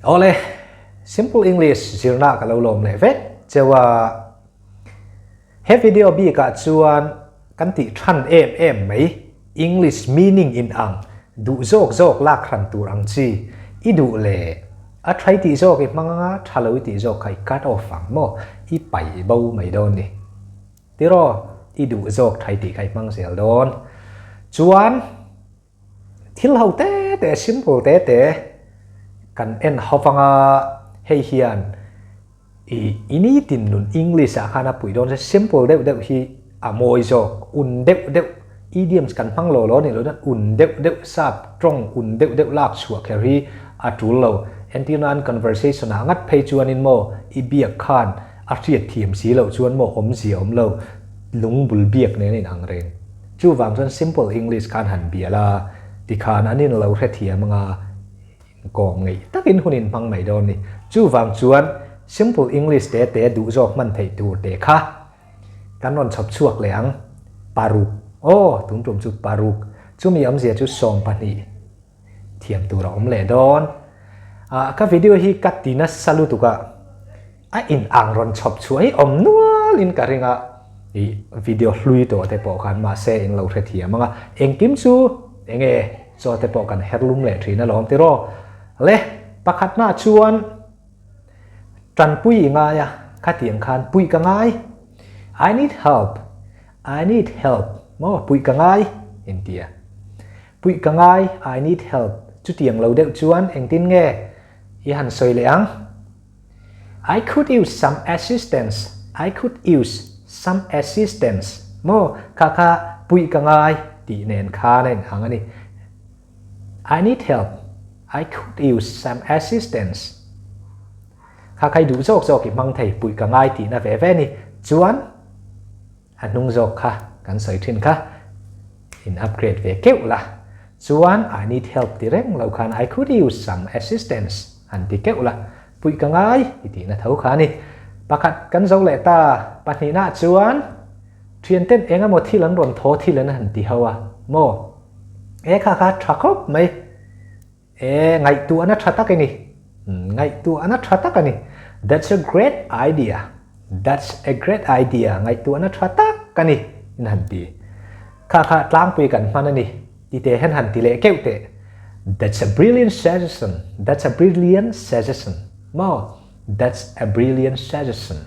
Awle, Simple English zirna ka lo lawm leh vek cheu a. He video bikah chuan kan tih than em em mai English meaning in ang duh zawk zawk lak hran tur ang chi i duh leh a tha i tih zawk i hmang anga tha lo i tih zawk kha i cut off ang maw i pai bo mai dawn ni. Tiraw i duh zawk tha i tih kha i hmang zel dawn. Chuan. Thil ho te te, simple te te kan en ho vanga hei hian i i nitin nun English ah khan a pui dawn se simple deuh deuh hi a mawi zawk, un deuh deuh idioms kan hmang lo lo a nih loh chuan un deuh deuh sap tawng un deuh deuh lak chhuah kher hi a tul lo. Entir nan conversation ah ngat phei chuanin maw i biak khan a hriat thiam si loh chuan maw awmzia awm lo lungbul biak nen a inang reng. Chuvang chuan simple English khan han bia la, tikhan an in lo hrethiam anga inkawm ngeih takin hun in hmang mai dawn ni. Chuvang chuan simple English te te duh zawk hman theih tur te kha kan rawn chhawp chhuak leh ang. Paruk, aw tun tum chu paruk, chumi awmzia chu 20 thiam tur a awm leh dawn. Ah ka video hi ka ti nasa lutuk a, a in ang rawn chhawp chhuah hi awm nual in ka ring a, ih video hlui tawh te pawh khan mahse in lo hrethiam ang a, engkim chu enge chaw te pawh kan her lum leh thin alawm tiraw. Le pakhat hna chuan tanpui i ngai a, khatiang khan puih ka ngai, I need help, I need help maw puih ka ngai intia. Puih ka ngai, I need help, chutiang lo deuh chuan engtin nge i han sawi leh ang? I could use some assistance, I could use some assistance, maw kha kha puih ka ngai tih nen khan a inhang a ni. I need help, I could use some assistance. Kha kha i duh zawk zawk i hmang thei, puih ka ngai tihna ve ve a ni. Chuan. A hnung zawk kha kan sawi thin kha in upgrade ve keuh la, chuan I need help ti reng lo khan I could use some assistance han ti keuh la, puih ka ngai i tihna tho kha a ni. Pakhat kan zo leh ta, pahnihna chuan thianten eng emaw thil an rawn thaw thil an han ti ho a maw? E kha kha tha khawp mai. E ngaihtuahna tha tak i ni. Ngaihtuahna tha tak a ni. That's a great idea. That's a great idea. Ngaihtuahna tha tak a ni in han ti. Kha kha tlangpui kan hman a ni. Ti te hian han ti leh keuh teh. That's a brilliant suggestion. That's a brilliant suggestion. Maw? That's a brilliant suggestion.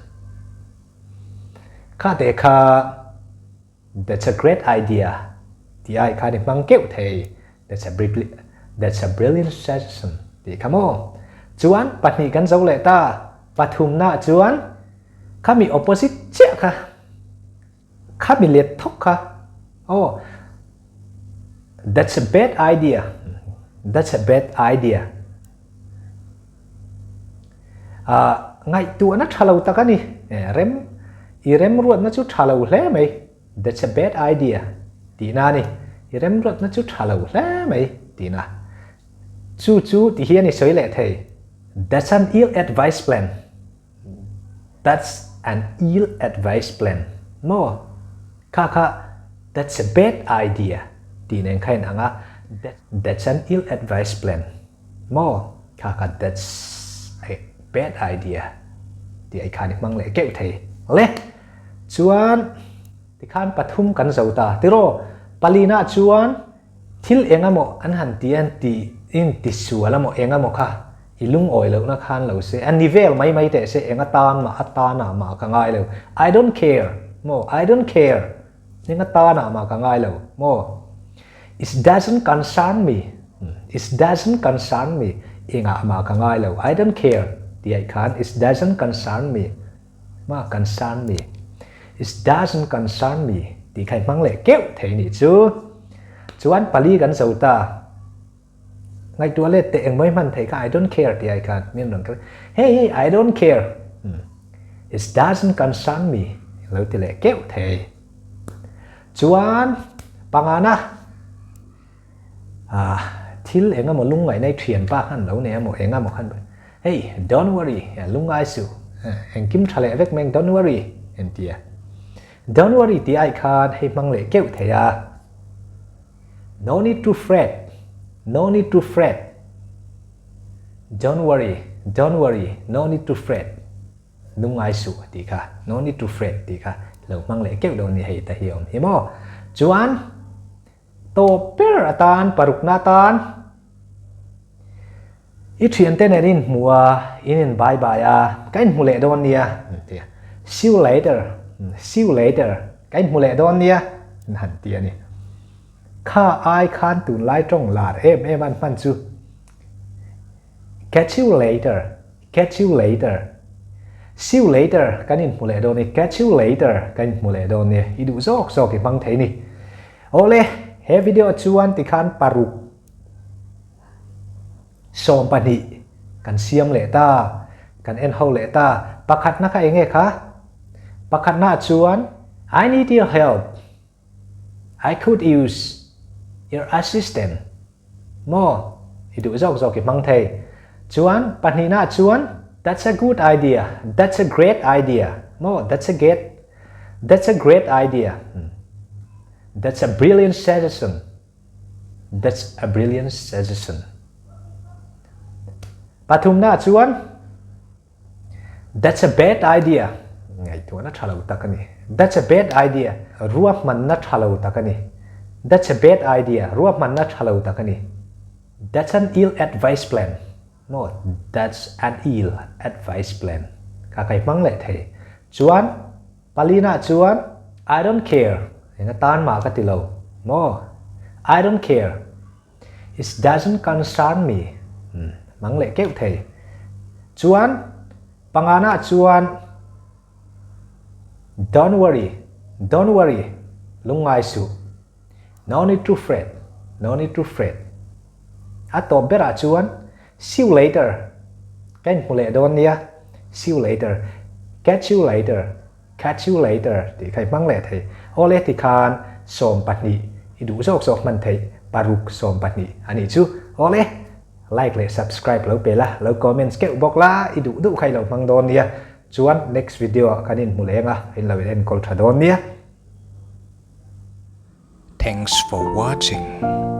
Kha te kha That's a great idea tih ai khan i hmang keuh thei. That's a That's a brilliant suggestion tih kha maw? Chuan pahnih kan zo leh ta, pathumna chuan khami opposite chiah kha, khami let thawk kha aw That's a bad idea, That's a bad idea. Ngaihtuahna tha lo tak a ni. Rem, i remruatna chu tha lo hle mai. That's a bad idea tihna a ni. I remruatna chu tha lo hle mai tihna. Chu chu ti hian i sawi leh thei. That's an ill advised plan. That's an ill advised plan. Maw? Kha kha that's a bad idea tih nen kha inang a. That's an ill advised plan. Maw? Kha kha that's a bad idea tih ai khan i hmang leh keuh thei. Le! Chuan tikhan pathum kan zo ta tiraw? Palina chuan thil eng emaw an han ti an ti in ti sual emaw eng emaw kha i lungawi lohna khan lo se a ni vel mai mai teh se eng atan mah atana mah ka ngai lo. I don't care maw? I don't care eng atana mah ka ngai lo maw? It doesn't concern me, It doesn't concern me, engah mah ka ngai lo, I don't care tih aih khan it doesn't concern me, mah concern me, it doesn't concern me tih kha i hmang leh keuh thei nih chu. Chuan pali kan zo ta, ngaihtuah let teh engmaw i hman thei kha I don't care tih aih khan min rawn kal, hey hey I don't care, it doesn't concern me lo ti leh keuh thei. Chuan pangana ah thil eng emaw lungngaihna i thian pa khan lo nei emaw eng emaw khan hey don't worry lungngai suh engkim tha leh vek mai don't worry en tia don't worry tih ai khan hei hmang leh keuh thei a no need to fret no need to fret don't worry. Don't worry, no need to fret. Lungngai suh tih kha, no need to fret tih kha lo hmang leh keuh dawn ni hei ta hi awm hi maw. Chuan tawp ber atan parukna atan i thiante nen in hmu a, in in bye bye a, ka inhmu leh dawn nia ti a, see you later, see you later, ka inhmu leh dawn nia an han ti a ni. Kha ai khan tunlai tawng lar em em an hman chu catch you later, Catch you later. See you later kan inhmu leh dawn i, catch you later kan inhmu leh dawn nia, i duh zawk zawk i hmang thei ni. Awle, he video chuan tikhan paruk 12 kan siam leh ta, kan en ho leh ta. Pakhatna kha enge kha? Pakhatna chuan I need your help. I could use your assistance. Maw? I duh zawk zawk i hmang thei. Chuan, pahnihna chuan, That's a good idea. That's a great idea. Maw? That's a get That's a great idea. That's a brilliant suggestion. That's a brilliant suggestion. Pathumna chuan, That's a bad idea. Ngaihtuahna tha lo tak a ni. That's a bad idea. Ruahmanna tha lo tak a ni. That's a bad idea. Ruahmanna tha lo tak a ni. That's an ill advice plan. Maw? That's an ill advice plan. Ka kai hmang leh thei. Chuan, palina chuan, I don't care. Enga tan mah ka ti lo. Maw? I don't care. It doesn't concern me. Mang leh keuh thei. Chuan, pangana chuan, Don't worry, don't worry, lungngai suh. No need to fret, no need to fret. A tawp berah chuan, See you later, ka inhmu leh dawn nia. See you later, catch you later. Catch you later tih kha i hmang leh thei. Awle ti khan 12 i duh zawk zawk hman theih paruk 12 a nih chu. Awle like leh subscribe lo pe la, lo comments keuh bawk la, i duh duh kha i lo hmang dawn nia. Chuan next video ah kan inhmu leng a, in lo in enkawl tha dawn nia. Thanks for watching.